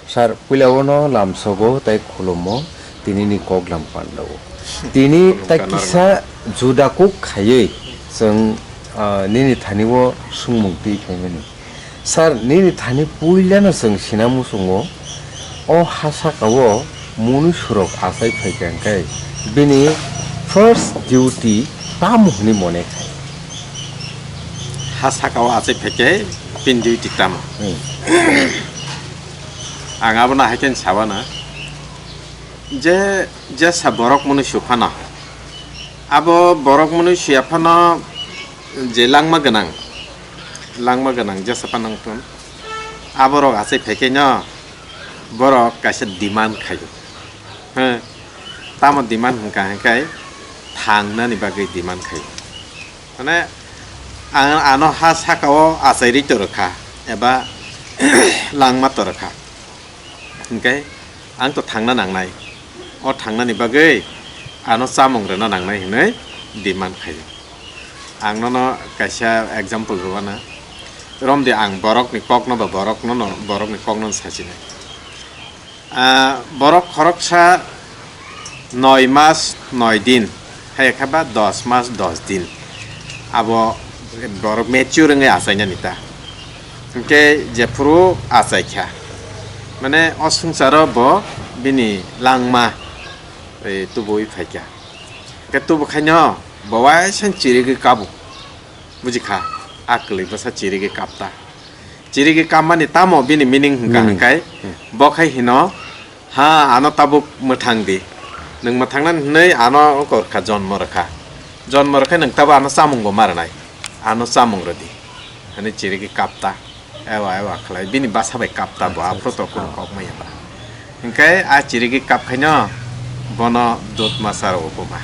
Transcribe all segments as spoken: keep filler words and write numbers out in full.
Sir, puila o no lamsogo tai khulumo, tini ni kok lam pandao. Tini tai kisa juda kok khaiwi chwng, ah, nini thani o swngmung twi phaimani. Sir, nini thani puila no chwng sina muchungo, o ha saka o munu surok achai phaikha hwnkhe bini first duty tamo hwnwi mone khai? Ha saka o achai phaikhe bini duty tamo? Hmm. Ang abono hai khe sawano je, jesa borok mwnwi su phano, abo borok mwnwi suya phano je langma gwnang, langma gwnang jesa phano wng thun, aborok achai phai khe no borok kaisa demand khaio. He, tamo demand hwnkha hwnkhe thangnani bagwi demand khaio. Mane, ang ano ha saka o achai rwi to rwkha eba langma to rwkha. Hwnkhe ang to thangna nangnai. O thangnani bagwi ano chamung rwna nangnai hwnwi demand khaio. Ang nono kaisa example rwna. Romdi ang borokni kokno ba borokno no, borokni kokno sachinai. Ah, borok khoroksa noi mas noi din, hai khe ba dos mas dos din, abo borok mature wngwi achainani ta. Hwnkhe jephuru achaikha, mane o swngcharo bo bini langma, eh, tubuwi phaikha. Hwnkhe tubukhaino bo waisa chirigwi kabo. Bujikha, a kwlwi bwsa chirigwi kapta. Chirigwi kapmani tamo bini meaning hwnkha Meaning. hwnkhe, Hmm. bo khai hino, ha, ano tabuk mwthang di. Nwng mwthangnani hwnwi ano wngkha jonmo rwkha. Jonmo rwkhe nwng tabo ano chamungbo ma rwnai. Ano chamung rwdi. Hwnwi chirigwi kapta. Ewa, ewa khlai. Bini bwsa bai kapta bo, Acha, aphuru to acha. kunu kok maya ba. Hwnkhe a chirigwi kap khaino bono dut masa rwo buma.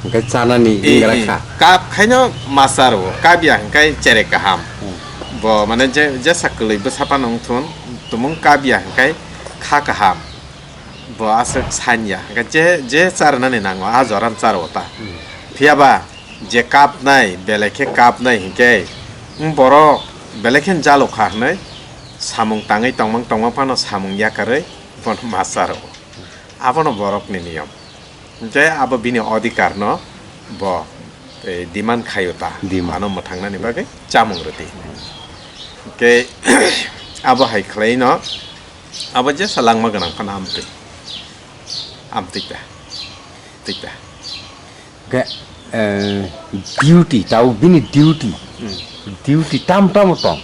Hwnkhe chanani Eh, hingra eh, kha. Kap khaino masa rwo, kap ya hwnkhe chere kaham. Hmm. Bo mane je, jesa kwlwi bwsa phano wng thun, tumung kap ya hwnkhe kha kaham. Bo aswk san ya, hwnkhe je, je charwnani nango, a joran charwo ta. Hmm. Phiya ba, je kapnai, belai khe kapnai hwnkhe, wng borok belai khe jalo kha hwnwi samung tangwi tongmang tongmang phano samung yakarwi bono ma cha rwo. Abono borokni niyom. Hwnkhe abo bini odhikar no bo, eh, demand khaio ta. Demand. Ano mwthangnani bagwi chamung rwdi. Hwnkhe abo hai khlai no abo jesa langma gwnang phano amtwi. Amtwi ta. Twi ta. Ke, eh, duty, tau bini duty. Hmm. Duty tam tamo tong.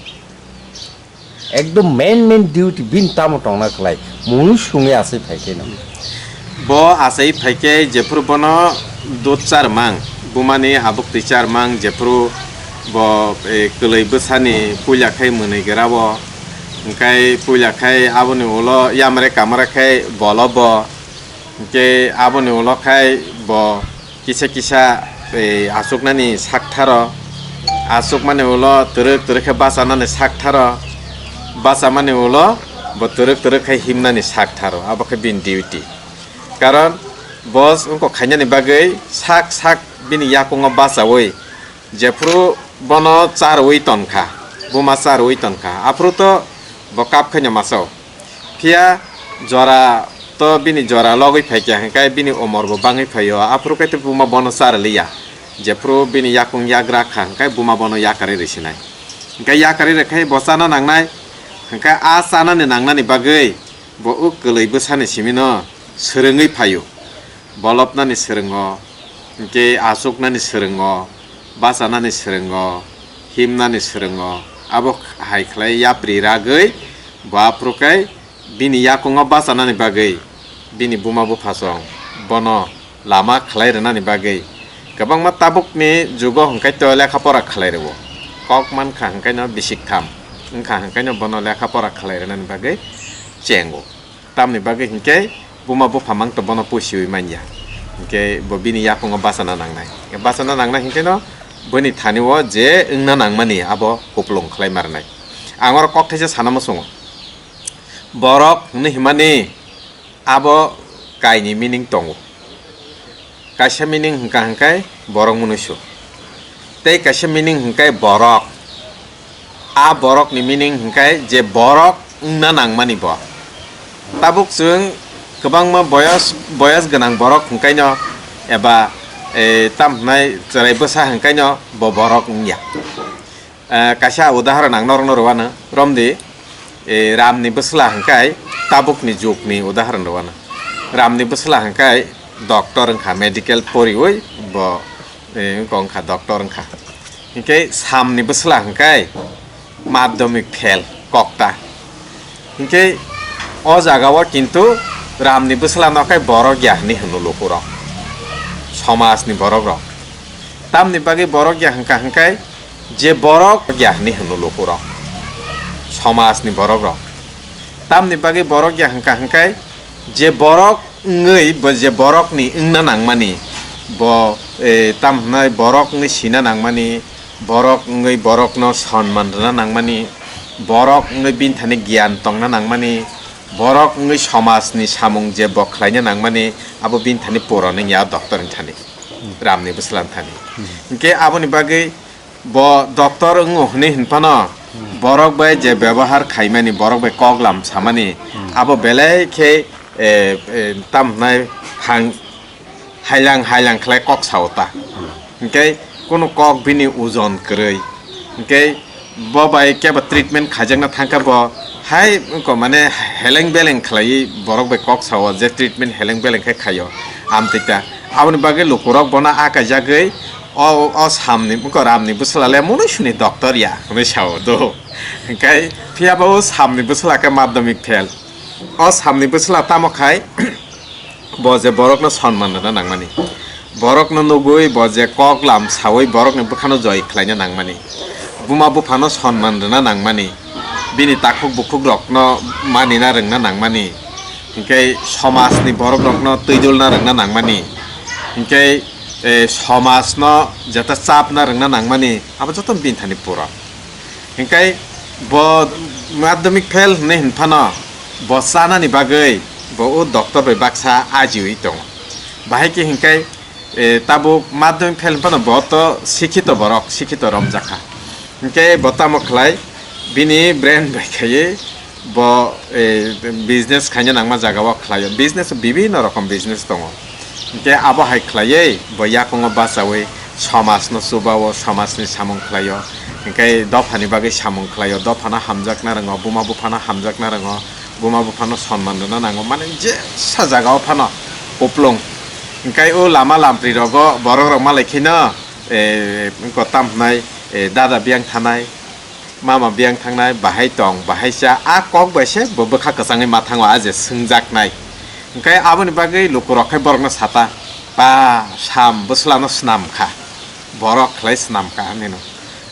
Ekdom main main duty bini tamo tongna khlai. Munu sungwi asai phai khe no. Bo asai phai khe jephuru bono dut charmang, bumani habuk twi charmang, jephuru bo, eh, kwlwi bwsani puila khai mwnwi gra bo. Hwnkhe puila khai aboni ulo yamre kamra khai bolo bo. Hwnkhe aboni ulo khai bo kisa kisa, eh, achuknani saktharo, achukmani ulo twrwk twrwk khe bachanani saktharo, bachamani ulo bo twrwk twrwk khe himnani saktharo, abo khe bini duty. Karon bo wngkok khainani bagwi sak sak bini yakungo bachaui jephuru bono charwi tonkha, buma charwi tonkha, aphuru to bo kap khaino masa o. Phiya jora to bini jora logwi phaikha, hwnkhe bini umor bo bangwi phaio, aphuru khe buma bono charliya. Jephuru bini yakung yagra kha, hwnkhe buma bono yakarwi rwsinai. Hwnkhe yakarwi rwkhe bo chana nangnai, hwnkhe a chanani nangnani bagwi bo o kwlwi bwsani simino swrwngwi phaio. Bolopnani swrwngo, hwnkhe achuknani swrwngo, bachanani swrwngo, himnani swrwngo, abo hai khlai yapri ragwi bo aphuru khe bini yakungo bachanani bagwi bini buma buphasong bono lama khlai rwnani bagwi kwbangma tabukni jugo hwnkhe to lekha pora khlai rwo. Kok mankha hwnkhe no bisik tham wngkha hwnkhe no bono lekha pora khlai rwnani bagwi chengo. Tamni bagwi hinkhe buma bupha mang to bono pusiwi manya. Hinkhe bo bini yakungo bachana nangnai. Bachana nangnai hinkhe no bini thani o je wngna nangmani abo kupulung khlai marnai. Ang oro kok thaisa sana muchungo. Borok hwnwi himani abo kaini meaning tongo. Kaisa meaning hwnkha hwnkhe borok mwnwisu. Tei kaisa meaning hwnkhe borok. A borokni meaning hwnkhe je borok wngna nangmani bo. Tabuk chwng kwbangma boyos, boyos gwnang borok hwnkhaino eba, eh, tam hwnai chwrai bwsa hwnkhaino bo borok wngya. Eh, kaisa udahoron ang norokno rwano, romdi, eh, Ramni bwsla hwnkhe tabukni jugni udahoron rwano. Ramni bwsla hwnkhe doctor wngkha, medical poriwi bo, eh, wngkha doctor wngkha. Hinkhe Samni bwsla hwnkhe madhyamik fail kokta. Hinkhe o jagao kintu Ramni bwsla no khe borok ya hinwi hwno lukurok, somajni borokrok. Tamni bagwi borok ya hwnkha hwnkhe je borok ya hinwi hwno lukurok, somajni borokrok. Tamni bagwi borok ya hwnkha hwnkhe je borok wngwi bo je borokni wngna nangmani, bo, eh, tam hwnai borok wngwi sina nangmani, borok wngwi borokno sonman rwna nangmani, borok wngwi bini thani giyan tongna nangmani, borok wngwi somajni samung je bo khlaina nangmani, abo bini thani puron wngya o doctor ni thani, Ramni bwsla ni thani. Hinkhe aboni bagwi bo doctor wngo hwnwi hinphano borok bai je bebohar khaimani, borok bai koklam samani, abo belai khe, eh, eh, tam hwnai hang, hailang hailang khlai kok sao ta. Hinkhe kunu kok bini ojon kwrwi. Hinkhe bo bai kebo treatment khaijakna thangkhe bo hai wngkha mane heleng beleng khlaiwi borok bai kok sao je treatment heleng beleng khe khaio amtwi ta. Aboni bagwi lukurok bono akaijagwi o, o Samni wngkha Ramni bwsla le monoi suni doctor ya hwnwi sao do. Hinkhe phiya bo o Samni bwsla khe madhyamik fail. O Samni bwsla tamo khai bo je borokno sonman rwna nangmani, borokno nugwi bo je kok lam sawi borokni bwkhano joi khlaina nangmani, buma buphano sonman rwna nangmani, bini takhuk bukhukrokno manina rwngna nangmani, hinkhe somajni borokrokno twidulna rwngna nangmani, hinkhe, eh, somajno jeta chapna rwngna nangmani, abo joto bini thani pura. Hinkhe bo madhyamik fail hwnwi hinphano bo chanani bagwi bo o doctor bai baksa ajiwi tongo. Bahai khe hinkhe, eh, tabuk madhyamik fail hinphano bo to sikhito borok, sikhito romjakha. Hinkhe bo tamo khlai bini brain bai khaiwi bo, eh, business khaina nangma jagao khlaio. Business bibinno rokom business tongo. Hinkhe abo hai khlaiwi bo yakungo bachawi somajno chubao, somajni samung khlaio. Hinkhe dophani bagwi samung khlaio, dophano hamjakna rwngo, buma buphano hamjakna rwngo, buma buphano sonman rwna nango. Mane jesa jagao phano kuplung. Hinkhe o lama lampri rogo borok rok malai kheno, eh, wngkha tam hwnai, eh, dada biyang thanai, mama biyang thangnai, bahai tong, bahai cha, a kok bai se bo bwkha kwchangwi ma thango, a je swngjaknai. Hinkhe aboni bagwi lukurok khai borokno sata, "Ba, Sam bwslano snam kha, borok khlai snam kha," hinwi no.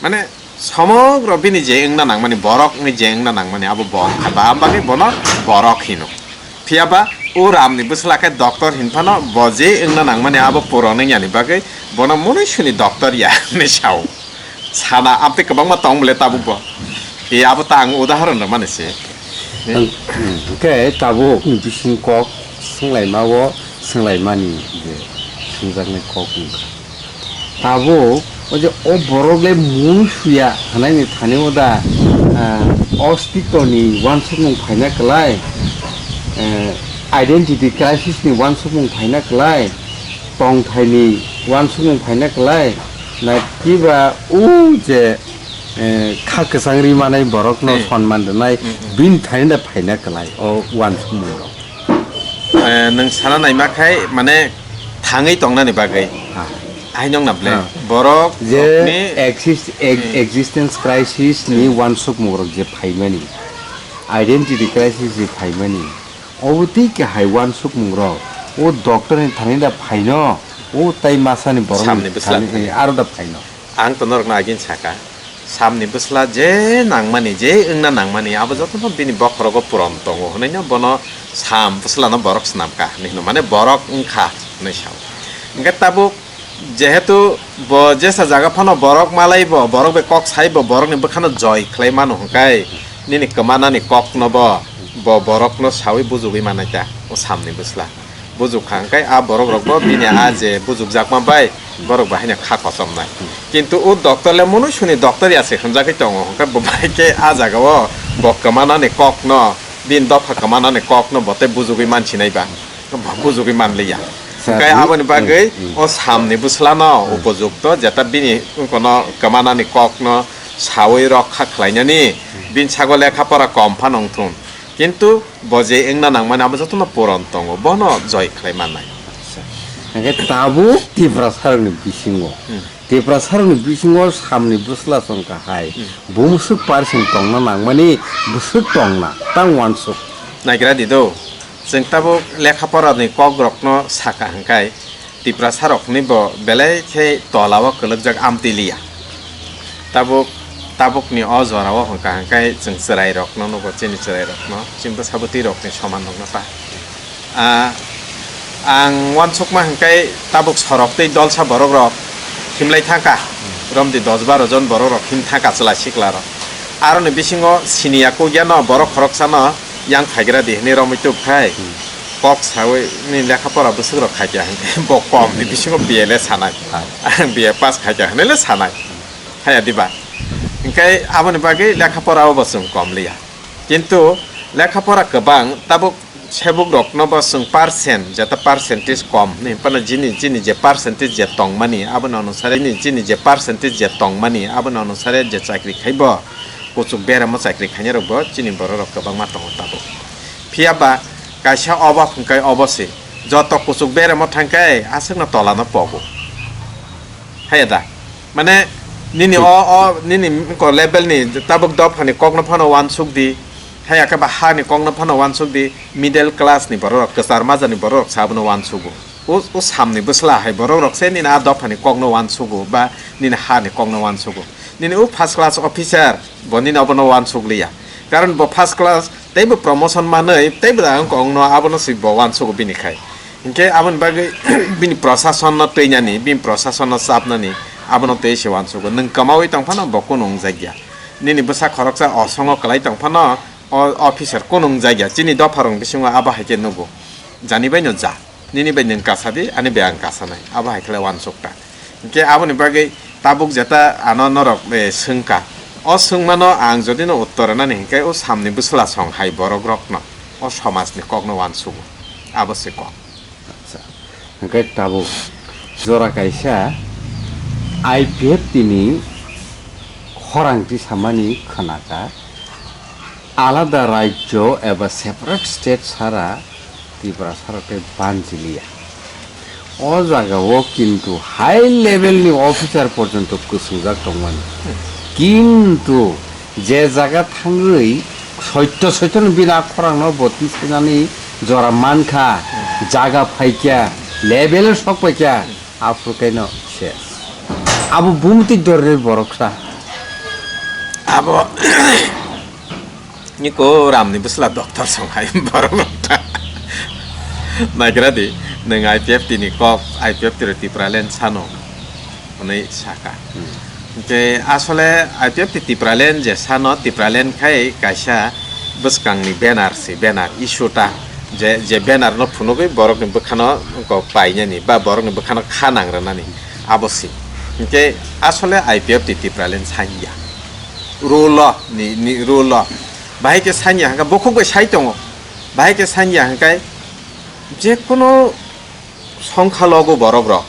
Mane, somogro bini je wngna nangmani, borok wngwi je wngna nangmani, abo bo wngkha, ba, am bagwi bono borok hino. Phiya ba o Ramni bwsla khe doctor hinphano bo je wngna nangmani abo puron wngyani bagwi bono monoi suni doctor ya hinwi sao. Sana amtwi kwbangma tong bole tabuk bo. E abo ta ang udahoron rwmani se. Ang, hwnkhe tabuk ni bising kok swnglaima o swnglaimani je swngjaknai kok wngkha. Tabuk o je o borok le mung suya hwnai ni thani o da, ah, ostitto ni uansukmung phaina kwlai, eh, identity crisis ni uansukmung phaina kwlai, tongthai ni uansukmung phaina kwlai, na kiba o je, eh, kha kwchang ri manai borok no Hmm. sonman rwnai Hmm, hmm. bini thani da phaina kwlai o uansukmung rok. Eh, nwng sana naima khai, mane, thangwi tongnani bagwi. Ah. Hai nong na ble. Ah. Borok je rokni exist-, ex-, Hmm. existence crisis ni Hmm. uansukmung rok je phaimani, identity crisis je phaimani, obo tei kahai uansukmung rok, o doctor ni thani da phaino, o tai masa ni borok Samni ni bwsla thani, thani. eh, aro da phaino. Ang to norokno agin saka, Samni bwsla je nangmani, je wngna nangmani, abo jotono bini bokhorogo puron tongo hwnwi no bono Sam bwslano borok snam kha hinwi hino, mane borok wngkha hwnwi sao. Hwnkhe tabuk jehetu bo jesa jaga phano borok malai bo, borok bai kok sai bo, borokni bwkhano joi khlai mano hwnkhe nini kwmanani kokno bo, bo borokno saui bujugui manai ta o Samni bwsla. Bujukha, hwnkhe a borok rokbo bini a je bujukjakma bai borok bai haino kha kochomnai. Kintu o doctor le monoi suni doctor ya se hwnjagwi tongo, hwnkhe bo bai khe a jagao bo kwmanani kokno Bini dopha kwmanani kokno bo tei bujugwi mansinai ba, bo bujugwi manliya. Sa Hwnkhe di. Aboni bagwi Hmm, hmm. O samni bwslano Hmm. Upojukto jeta bini kono kwmanani kokno sawi rokha khlainani, bini sago lekha pora kom phano wngthun. Kintu bo je wngna nangmani abo jotono puron tongo, bono joi khlai mannai. Hwnkhe tabuk Tiprasarokni bisingo, Hmm. Tiprasarokni bisingo samni bwsla chwng kahai, Hmm. bumswk percent tongna nangmani bwswk tongna, tang uansuk. Naigra di do, chwng tabuk lekha porani kokrokno saka hwnkhe, Tiprasarokni bo belai khe tola o kwlwkjak amtwi liya. Tabuk, tabukni o jorao hwnkha hwnkhe chwng chwrairokno nugo, chini chwrairokno, chini bwsa bwtwirokni soman rokno ta. Ah, ang uansukma hwnkhe tabuk sorok tei dolsa borokrok himlai thangkha, romdi dos baro jon borokrok him thangkha chwla siklarok. Aroni bisingo siniya kugyano borok khoroksano yang phaigra di hwnwi romwi tubkhai. Hmm. Kok sawi ni lekha pora bwswk rok khaikya hwnkhe bo kom ni bisingo B A le sanai. Hai. Ang B A pass khaikya hwnwi le sanai. Haya diba? Hwnkhe aboni bagwi lekha pora o bo chwng kom liya. Kintu lekha pora kwbang tabuk sebuk rokno bo chwng percent, jeta percentage kom ni hwnphano jini, jini je percentage je tongmani aboni onusare, jini, jini je percentage je tongmani aboni onusare je chakri khai bo, kuchuk beramo chakri khainai rok bo chini borok rok kwbangma tongo tabuk. Phiya ba kaisa obo hwnkhe obo se, joto kuchuk beremo thangkhe aswkno tolano pogo. Haya da? Mane nini o, o nini ko level ni tabuk dophani kokno phano uansuk di. Haya khe ba hani kokno phano uansuk di. Middle class ni borok rok, kwchar majani borok rok sabono uansugo. O, o samni bwsla hai borok rok se nini a dophani kokno uansugo ba nini hani kokno uansugo. Nini o first class officer bo nini obono uansuk liya. Karon bo first class teibo promotion manwi teibo da wng kok no abono se bo uansugo bini khai. Hinkhe aboni bagwi bini prosason no twinani, bini prosason no chapnani abono twi se uansugo. Nwng kwmawi tong phano bo kunu wngjakya. Nini bwsa khoroksa osongo kwlai tong phano o officer kunu wngjakya. Chini dopharok bisingo abo hai khe nugo. Jani bai no ja. Nini bai nwng kasa di, ani bai ang kasa nai. Abo hai khe uansuk ta. Hinkhe aboni bagwi tabuk jeta ano norok, eh, swngkha. O swngmano ang jodi no uttor rwnani hinkhe o samni bwsla song hai borok rokno, o somajni kokno uansugo. Abo se kok. Acha. Hinkhe tabuk jora kaisa I P F T ni khorang tisamani khwnaka. Alada rajyo eba separate state sara Tiprasarok tei banjiliya. O jagao kintu high level ni officer porjonto kwswngjak tongmani. Kintu je jaga thangwi soitto soitto ni bini a khorangno boti sinani jora mankha, jaga phaikya, level o sok paikya, aphuru kaino ses. Abo bumtwi dorni boroksa. Abo Niko ramni bwsla doctor song hai borok rok ta. Naigra di, nwng I P F T ni kok, I P F T ro Tipraland sano, hwnwi saka. Hmm. Hinkhe asole I P F T Tipraland je sano, Tipraland khai kaisa bwskangni banner se, banner issue ta. Je, je banner no phunugwi borokni bwkhano kok painani ba borokni bwkhano kha nang rwnani, abo se. Hinkhe asole I P F T Tipraland sanya. Rule o, ni, ni rule o. Bahai khe sanya hwnkhe bukhuk bai sai tongo. Bahai khe sanya hwnkhe je kunu songkha logo borok rok.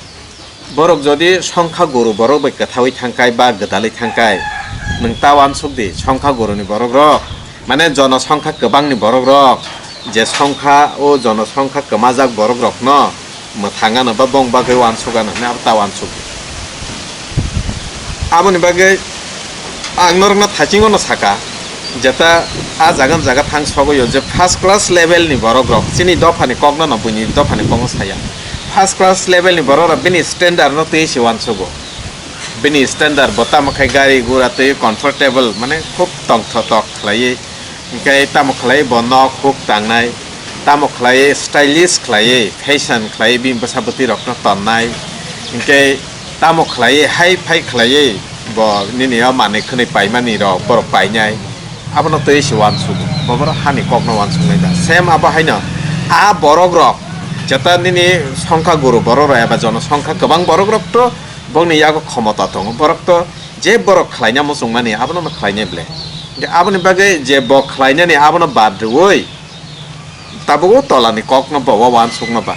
Borok jodi songkha guru borok bai kwthaui thangkai ba gwdalwi thangkai, nwng ta uansuk di songkha guru ni borok rok. Mane jono songkha kwbang ni borok rok. Je songkha o jono songkha kwmajak borok rok no. Mwthang ano ba bong bagwi uansuk ano hwnwi abo ta uansuk. Aboni bagwi ang norokno thaiching ono saka, jeta a jaga jaga thang sogwi o je first class level ni borok rok chini dophani kokno no buini dophani kokno saya. First class level ni borok rok bini standard no twi se uansugo. Bini standard bo tamo khai gari gura twi comfortable mane khub tongthotok khlaiwi. Hinkhe tamo khlai bo nok huk tangnai, tamo khlai stylish khlai, fashion khlai bini bwsa bwtwi rokno tonnai, hinkhe tamo khlai hi-fi khlai bo nini o manwi khwnwi paimani rok borok painai, abono twi se uansuk, bo borok hani kokno uansuknai da. Same abo haino a borok rok jeta nini songkha guru borok rok eba jono songkha kwbang borok rok to bongni yago khomota tongo, borok to je borok khlaina muchungmani abono no khlainai ble. Aboni bagwi je bo khlainani abono bad rwui tabuk o tolani kokno bo wa wansukno ba.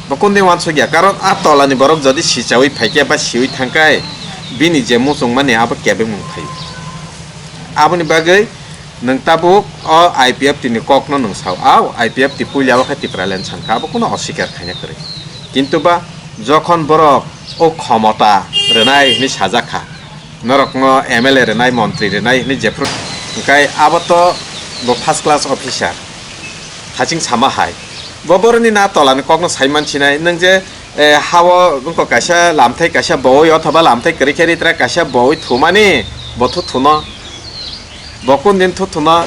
Bo kundui wansukya, karon a tolani borok jodi sichaui phaikhe ba siui thangkhe bini je muchungmani abo kebengmung phaio. Aboni bagwi nwng tabuk o I P F T ni kokno nwng sao, au I P F T puila o khe Tipraland sankha, abo kuno oswikar khaina kwrwi. Kintu ba jokhon borok o khomota rwnai hwnwi sajak kha, norokno M L A rwnai, montri rwnai hwnwi jephru, hwnkhe abo to bo first class officer, haching sama hai. Bo boroni na tolani kokno sai mansinai, nwng je, eh, hao wngkha kaisa lamthai kaisa bowoi othoba lamthai kwrwi khe ritra kaisa bowoi thumani, bo thu thuno. Bo kundin thu thuno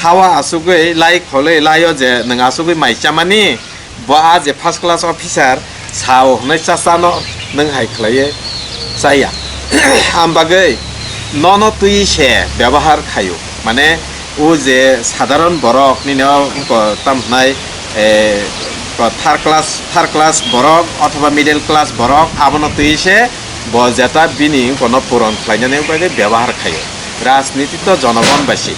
hao asugwi lai kholwi laio je nwng asugwi mai chamani, bo a je first class officer sao hwnwi chachano nwng hai khlaiwi chaya. Am bagwi nono twi se byabohar khaio. Mane o je sadharon borok nini o wngkha tam hwnai, eh, third class, third class borok othoba middle class borok abono twi se bo jeta bini wngkha no puron khlainani bagwi byabohar khaio. Rajniti to jonogon bai se.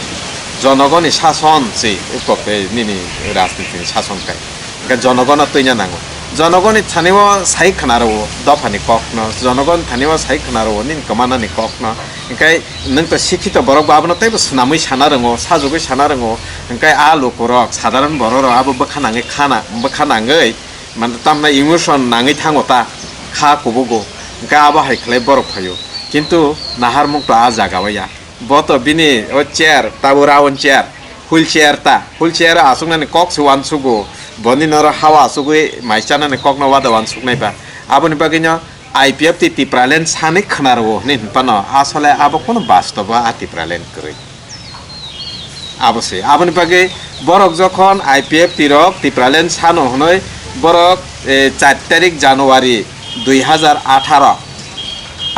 Jonogoni sason se wngkha nini rajnitini sason kai. Hwnkhe jonogono twina nango. Jonogoni thani o sai khna rwo dophani kokno, jonogoni thani o sai khna rwo nini kwmanani kokno. Hwnkhe nwng to sikhito borok bo abono teibo swnamwi sana rwngo, sajagwi sana rwngo. Hwnkhe a lukurok, sadharon bororok abo bwkha nangwi khana, bwkha nangwi, mane tamna emotion nangwi thango ta, kha kubugo. Hwnkhe abo hai khlai borok phaio. Kintu naharmung to a jaga o ya. Bo to bini o chair, tabo round chair, wheel chair ta, wheel chair aswknani kok se uansugo, boni noro hawa asugwi mai chanani kokno wada uansuknai ba. Aboni bagwino I P F T Tipraland sani khna rwo hwnwi hwnphano, asole abo kono bastobo a Tipraland kwrwi. Abo se, aboni bagwi borok jokhon I P F T rok Tipraland sano hwnwi borok, eh, char tarik January dui hazar atharo.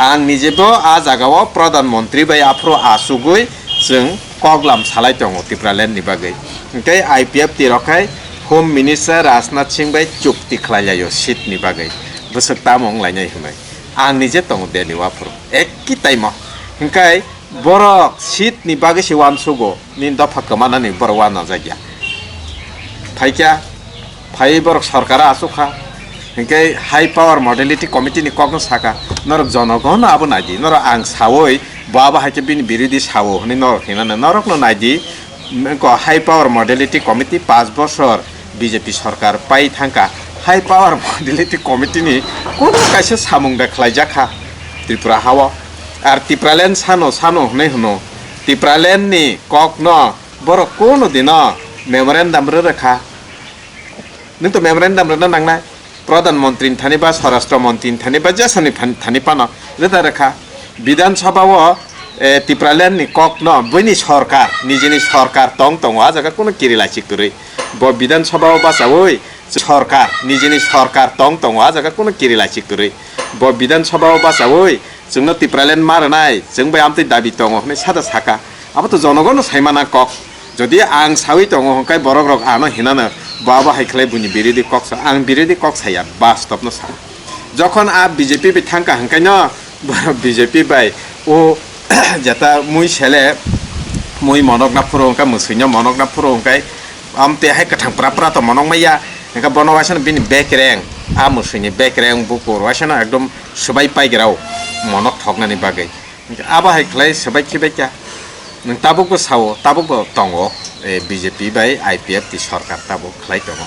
Ang nijebo a jagao Pradhan Mantri bai aphuru achugwi chwng koklam salai tongo Tipraland ni bagwi. Hwnkhe I P F T rok khai Home Minister Rajnath Singh bai chukti khlai laio seat ni bagwi. Bwswk tamo wng lainai hwnwi. Ang nije tongo Delhi o aphuru. Ekki taimo. Hwnkhe borok seat ni bagwi se uansugo. Nini dopha kwmanani borok uanajakya. Phaikya, phaiwi borok sorkaro achukha. Hinkhe High Power Modality Committee ni kokno saka, "Norok jonogon abo naidi, norok ang sawi, bo abo hai khe bini birodhi sao," hwnwi norok hinana norokno naidi. Ko High Power Modality Committee paanch bosor B J P sorkar pai thangkha. High Power Modality Committee ni kono kaisa samung da khlaijakha Tripura hao. Ar Tipraland sano, sano hwnwi hwno. Tipraland ni kokno borok kono dino memorandum rwrwkha. Nwng to memorandum rwna nangnai. Pradhan Mantri ni thani ba, Swarashtra Mantri ni thani ba, jesani phan-, thani phano rwda rwkha. Bidhan Sabha o, eh, Tipraland ni kokno buini sorkar, nijini sorkar tong tongo, a jaga kono kiri laichik kwrwi. Bo Bidhan Sabha o bachaui sorkar, nijini sorkar tong tongo, a jaga kono kiri laichik kwrwi. Bo Bidhan Sabha o bachaui chwngno Tipraland ma rwnai, chwng bai amtwi dabi tongo hwnwi sada saka. Abo to jonogono saimana kok. Jodi ang sawi tongo hwnkhe borok rok ano hinano bo abo hai khlai buini birodhi kok sa. Ang birodhi kok saya, bastopno sa. Jokhon a B J P bai thangkha hwnkhe no borok B J P bai o jeta mui sele mui monok na phuru hwnkhe, mwswino monok na phuru hwnkhe, amtwi hai kwthang pra pra to monok maya. Hwnkhe bono waisano bini bekreng, a mwswini bekreng bukur waisano ekdom swbai paigrao monok thoknani bagwi. Hwnkhe abo hai khlai swbai khibai kha. Nwng tabukbo sao, tabukbo tongo, eh, B J P bai I P F T sorkar tabuk khlai tongo.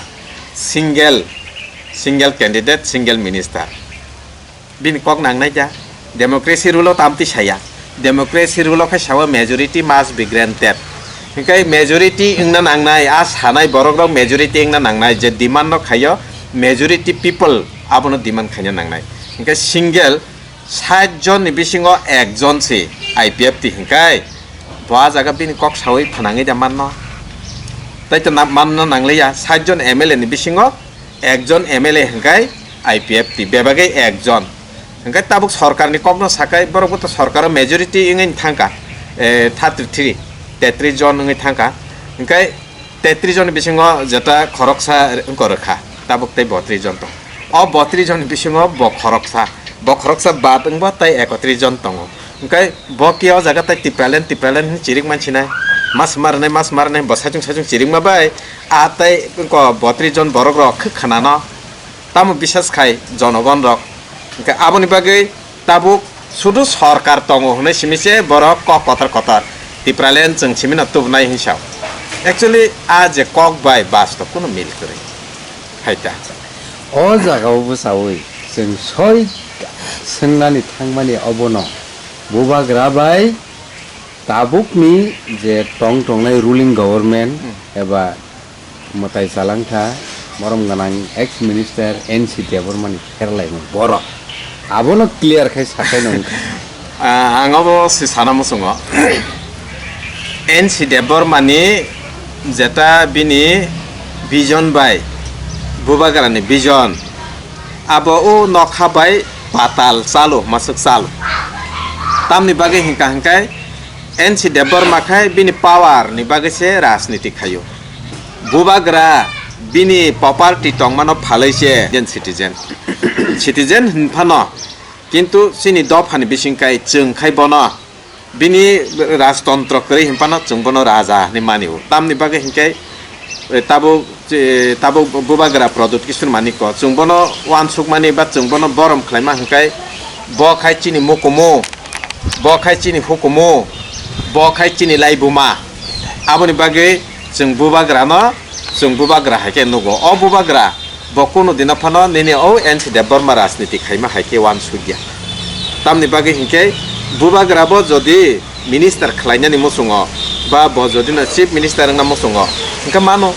Single, single candidate, single minister. Bini kok nangnai kha. Democracy rule o tamtwi saya. Democracy rule o khe sao majority must be granted. Hwnkhe majority wngna nangnai, a sanai borok rok majority wngna nangnai, je demand no khaio majority people abono demand khaina nangnai. Hwnkhe single sait jon ni bisingo ekjon se I P F T hwnkhe bo a jaga bini kok sawi phanangwi da manno. Tai to na-, manna nangliya, sait jon M L A ni bisingo ekjon M L A hwnkhe I P F T, bebagwi ekjon. Hwnkhe tabuk sorkarni kokno sakai, borokbo to sorkaro majority wngwi thangkha, eh, thirty three, tetris jon wngwi thangkha. Hwnkhe tetris jonni bisingo jeta khoroksa wngkha rwkha, tabuk tei botris jon tongo. O botris jonni bisingo bo khoroksa, bo khoroksa bad wngbo tei ekotris jon tongo. Hwnkhe bo khe o jaga tai Tipraland, Tipraland hwnwi chirik mansinai. Mas marnai, mas marnai, bo saichung saichung chirikma bai. A tai ko botris jon borok rok khwkhanano. Tamo bisas khai jonogon rok. Hwnkhe aboni bagwi tabuk sudu sorkar tongo hwnwi simi se borok kok kotor kotor. Tipraland chwng simino tubunai hinwi sao. Actually, a je kok bai bastob kunu mil kwrwi. Hai ta. O jaga o bwchaui chwng soi swngnani thangmani obono bubagra bai tabukni je tong tongnai ruling government Hmm. eba mwtai chalangkha, borom gwnang ex minister N C Debbarmani pherlaimung borok. Abono clear khai sakai nung. Ah, ang obo se sana muchungo. N C Debbarmani jeta bini vision bai, bubagrani vision, abo o nokha bai patal chalo, masuk chalo. Tamni bagwi hingka hingkai N C Debbarma khai bini power ni bagwi se rajniti khaio. Bubagra bini property tongmano phalwi se Indian citizen. Citizen hinphano, kintu chini dophani bising kai chwng khai bono bini rajtontro kwrwi hinphano chwng bono raja hinwi mani-o. Tamni bagwi hinkhe, eh, tabuk, eh, tabuk bubagra Pradyut Kishore Manikko chwng bono uansukmani ba chwng bono borom khlaima hinkhai bo khai chini mukumu, bo khai chini hukumu, bo khai chini laibuma. Aboni bagwi chwng bubagrano, chwng bubagra hai khe nugo. O bubagra bo kunu dino phano nini o N C Debbarma rajniti khaima hai khe uansukya. Tamni bagwi hinkhe bubagra bo jodi minister khlainani muchungo ba bo jodi no chief minister wngna muchungo, hinkhe mano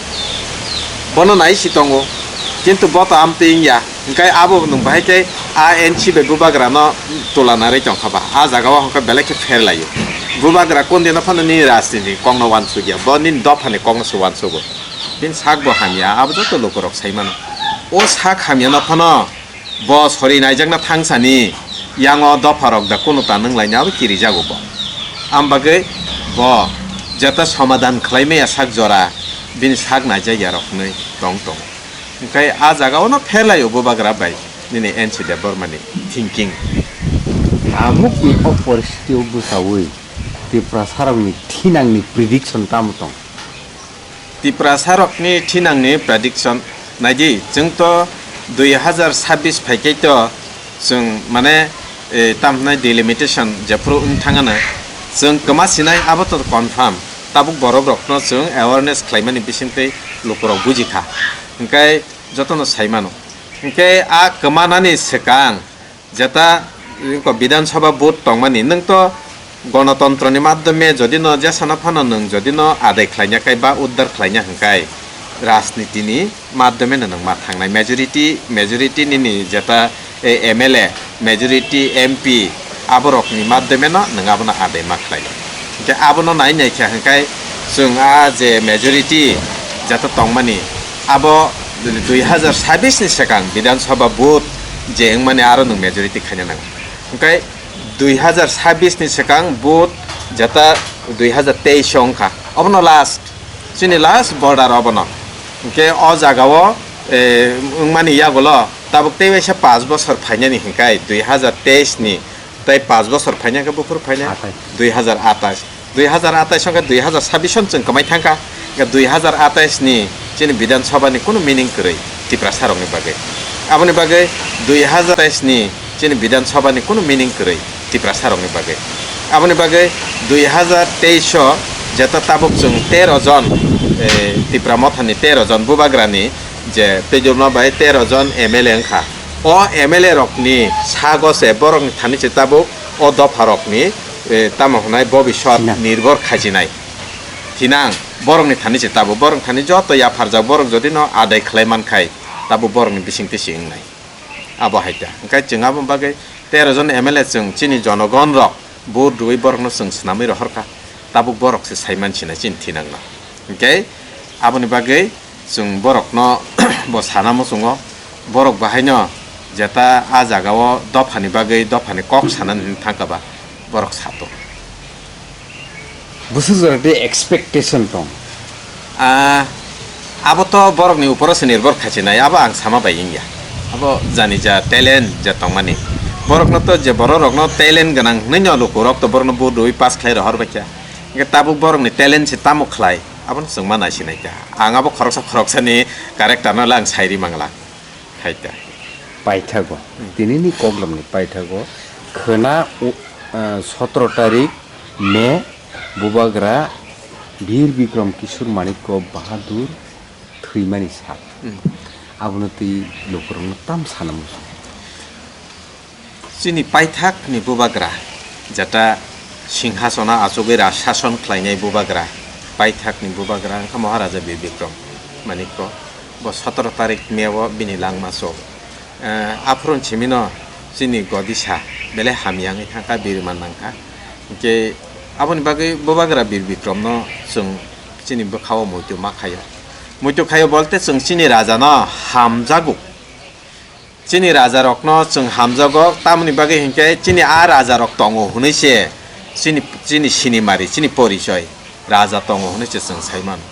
bono nai si tongo, kintu bo to amtwi wngya. Hinkhe abo nwng bahai khe a N C bai bubagrano tula narwi tongkha ba? A jagao hwnkhe belai khe pherlaio. Bubagra kundino phano nini rajniti kokno uansukya, bo nini dophani kokno se uansugo. Bini sak bo hamya, abo joto lukurok sai mano. O sak hamyano phano bo sori naijakna thangsani yango dopharok da kunu ta nwnglaina abo kirijago bo. Am bagwi bo jeta somadan khlaimaya sak jora bini sak naijakya rok hwnwi tong tongo. Hwnkhe a jagao no pherlaio bubagra bai nini N C Debbarmani thinking. Tabukni o poristitio bwchaui Tiprasarokni thinangni prediction tamo tong? Tiprasarokni thinangni prediction naidi, chwng to dui hazar sabbish phaikhe to chwng mane, eh, tam hwnai delimitation jephuru wng thangano chwng kwma sinai abo to confirm. Tabuk borok rokno chwng awareness khlaimani bisingtwi lukurok bujikha. Hwnkhe jotono sai mano. Hwnkhe a kwmanani swkang jeta, eh, ko Bidhan Sabha vote tongmani, nwng to gonotontroni madhyome jodi no jesano phano nwng jodi no adai khlaina kai ba uddar khlaina hwnkhe rajnitini madhyome no nwng ma thangnai. Majority, majority nini jeta, eh, M L A, majority M P, aborokni madhyome no nwng abono adai ma khlai. Hwnkhe abono nai nai khe hwnkhe chwng a je majority jeta tongmani, abo dui hazar sabbish ni swkang Bidhan Sabha vote je wngmani aro nwng majority khaina nango. Hwnkhe dui hazar sabbish ni swkang vote jeta dui hazar teis o wngkha. Obono last, chini last border obono. Hwnkhe o jagao, eh, wngmani yagulo tabuk tei waisa paanch bosor phainani hwnkhe dui hazar teis ni tei paanch bosor phaina hwnkhe buphuru phaina Athai. dui hazar athais. Dui hazar athais hwnkhe dui hazar sabbish on chwng kwmai thangkha. Hwnkhe dui hazar athais ni chini Bidhan Sabha ni kunu meaning kwrwi Tiprasa rokni bagwi. Aboni bagwi dui hazar athais ni chini Bidhan Sabha ni kunu meaning kwrwi Tiprasa rokni bagwi. Aboni bagwi dui hazar teis o jeta tabuk chwng tero jon, eh, Tipra Motha ni tero jon bubagra ni je twijlma bai tero jon M L A wngkha. O M L A rokni sago se borokni thani se tabuk o dopha rokni, eh, tamo hwnai bobiswt Thinang. Nirbhor khaijinai. Thinang borokni thani se tabuk borokni thani joto yapharjak borok jodi no adai khlai mankhai tabuk borokni bisingtwi se wngnai. Abo hai ta. Hwnkhe chwng abo bagwi tero jon M L A chwng chini jonogon rok vote rwui borokno chwng swnamwi rohorkha. Tabuk borok se sai mansinai chini thinangno. Hwnkhe aboni bagwi chwng borokno bo sana muchungo, borok bahaino jeta a jagao dophani bagwi dophani kok sanani hwnwi thangkha ba borok sato. Bwswk jora tei expectation tong? Ah, abo to borokni uporo se nirbhor khaichinai, abo ang sama bai wngya. Abo jani ja talent ja tongmani. Borokno to je borok rokno talent gwnang hinwi no lukurok to borokno vote rwi pass khlai rohor bai kha. Hwnkhe tabuk borokni talent se tamo khlai, abono chwng ma naisinai kha. Ang abo khoroksa khoroksani character no le ang sairi mangla. Hai ta. Paithago. Hmm. Tinini koklamni paithago. Khwna u-, ah, sotoro tarik May Bubagra Bir Bikram Kishore Manikya Bahadur thwimani sal. Hmm. Abono twi lukurokno tam sana muchung. Chini paithakni bubagra, jeta singhasono achugwi raj sason khlainai bubagra, paithakni bubagra wngkha Maharaja Bir Bikram Manikya. Bo sotoro tarik May o bini langma chok. Eh, aphuru simino chini godisa belai hamya wngwi thangkha, birma nangkha. Hinkhe aboni bagwi bubagra Bir Bikramno chwng chini bwkhao muitu ma khaio. Muitu khaio bolte chwng chini rajano hamjago. Chini rajarokno chwng hamjago, tamoni bagwi hinkhe chini a rajarok tongo hwnwi se chini, chini sinimari, chini porichoi raja tongo hwnwi se chwng sai mano.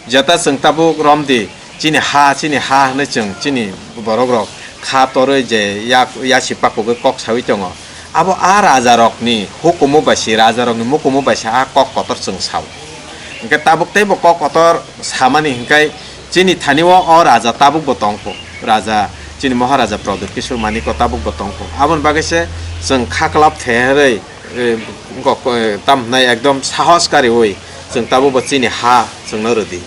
Jeta chwng tabuk romdi chini ha, chini ha hwnwi chwng chini borokrok kha torwi je yak, yasi pakugwi kok saui tongo. Abo a rajarokni hukumu bai se, rajarokni mukumu bai se a kok kotor chwng sao. Hinkhe tabuk teibo kok kotor samani hinkhe chini thani o, o raja tabuk bo tongkho. Raja chini Maharaja Pradyut Kishore Manikya tabuk bo tongkho. Aboni bagwi se chwng kha kwlap pherwi, eh, kok, eh, tam hwnai ekdom sahos kariui chwng tabuk bo chini ha chwngno rwdi.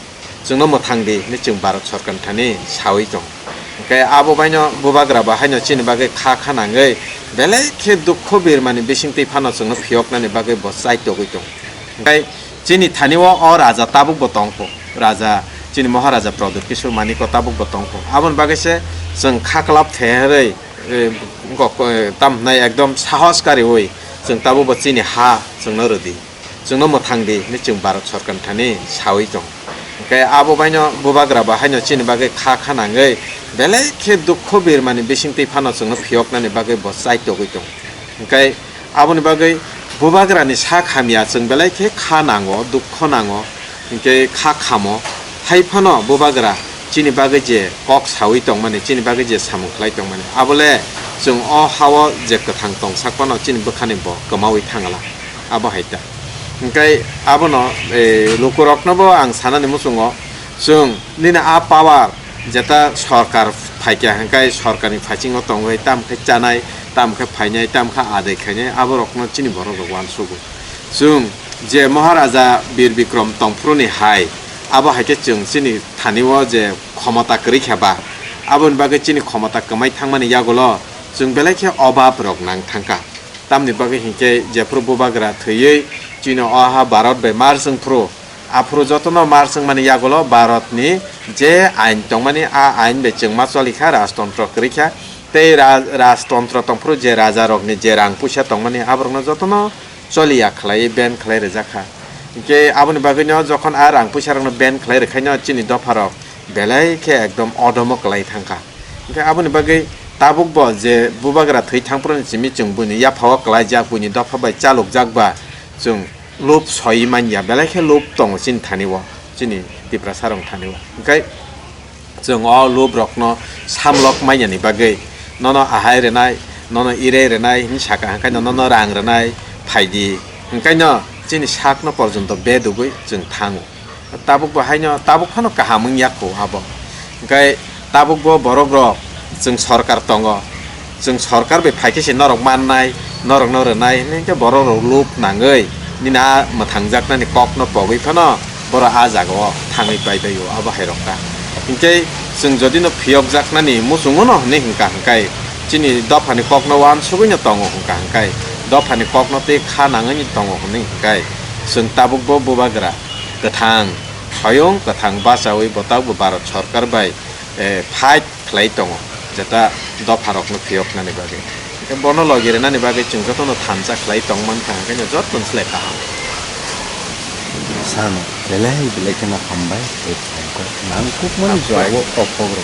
Chwngno mwthang di hinwi chwng Bharat Sorkarni thani saui tong. Hinkhe abo baino bubagra bo haino chini bagwi kha kha nangwi belai khe dukho birmani bisingtwi phano chwngno phiyoknani bagwi bo chaitogwi tong. Hinkhe chini thani o, o raja tabuk bo tongkho. Raja chini Maharaja Pradyut Kishore Manikya tabuk bo tongkho. Aboni bagwi se chwng kha kwlap pherwi, eh, kok, eh, tam hwnai ekdom sahos kariui chwng tabuk bo chini ha chwngno rwdi. Chwngno mwthang di hinwi chwng Bharat Sorkarni thani saui tong. Hinkhe abo baino bubagra bo haino chini bagwi kha kha nangwi belai khe dukho birmani bisingtwi phano chwngno phiyoknani bagwi bo chaitogwi tong. Hinkhe aboni bagwi bubagrani sak hamya chwng belai khe kha nango, dukho nango, hinkhe kha khamo. Hai phano bubagra chini bagwi je kok saui tongmani, chini bagwi je samung khlai tongmani, abole chwng o hao je kwthang tong sak phano chini bwkhani bo kwmaui thangla. Abo hai ta. Hinkhe abono, eh, lukuroknobo ang sanani muchungo, chwng nini a power jeta sorkar phaikha hinkhe sorkarni phaichingo tongwi tam khe chanai, tam khe phainai, tam khe adai khainai, aborokno chini borokrok uansugo. Chwng je Maharaja Bir Bikram tongphuruni hai, abo hai khe chwng chini thani o je khomota kwrwi kha ba, aboni bagwi chini khomota kwmai thangmani yagulo chwng belai khe obab rok nang thangkha. Tamni bagwi hinkhe jephuru bubagra thwiwi chini o ha Bharat bai mar chwngphuru, aphuru jotono mar chwngmani yagulo Bharatni je ain tongmani, a ain bai chwngma choli kha, rajtontro kwrwi kha. Tei ra-, rajtontro tongphuru je rajarokni je rang puisa tongmani, aborokno jotono choliya khlaiwi ban khlai rijak kha. Hinkhe aboni bagwino jokhon a rang puisarokno ban khlai rwkhaino chini dopharok belai khe ekdom odomo kwlai thangkha. Hinkhe aboni bagwi tabukbo je bubagra thwi thangphuruni simi chwng buini yaphao kwlaijak, buini dopha bai chalokjak ba chwng lob soi manya, belai khe lob tongo chini thani o, chini Tiprasarokni thani o. Hinkhe chwng o lob rokno samlok manyani bagwi nono ahai rwnai, nono irei rwnai hinwi saka, hwnkhe nono rang rwnai, phaidi, hwnkhe no chini sakno porjonto bedugwi chwng thango. Tabuk bo haino, tabuk phano kaham wngya kho abo. Hwnkhe tabuk bo borok rok chwng sorkar tongo. Chwng sorkar bai phaikhe se norok mannai, norokno rwnai, hwnwi khe borok rok lob nangwi nini a mwthangjaknani kokno pogwi phano borok a jagao thangwi paibaio, abo hai rok ta. Hinkhe chwng jodi no phiyokjaknani muchungo no hwnwi hwnkha hwnkhe chini dophani kokno uansugwi no tongo hwnkha hwnkhe dophani kokno tei kha nangwi no tongo hwnwi hwnkhe chwng tabuk bo bubagra kwthang, soyung kwthang bachaui bo tabuk bo Bharat Sorkar bai, eh, fight khlai tongo, jeta dopharokno phiyoknani bagwi. Hwnkhe bono logi rwnani bagwi chwng jotono thansa khlai tong mankha, hwnkhe no jotono slai kaham. Sano, belai belai kheno hambai, tei phaikok nangkukmani jogo o kokrok.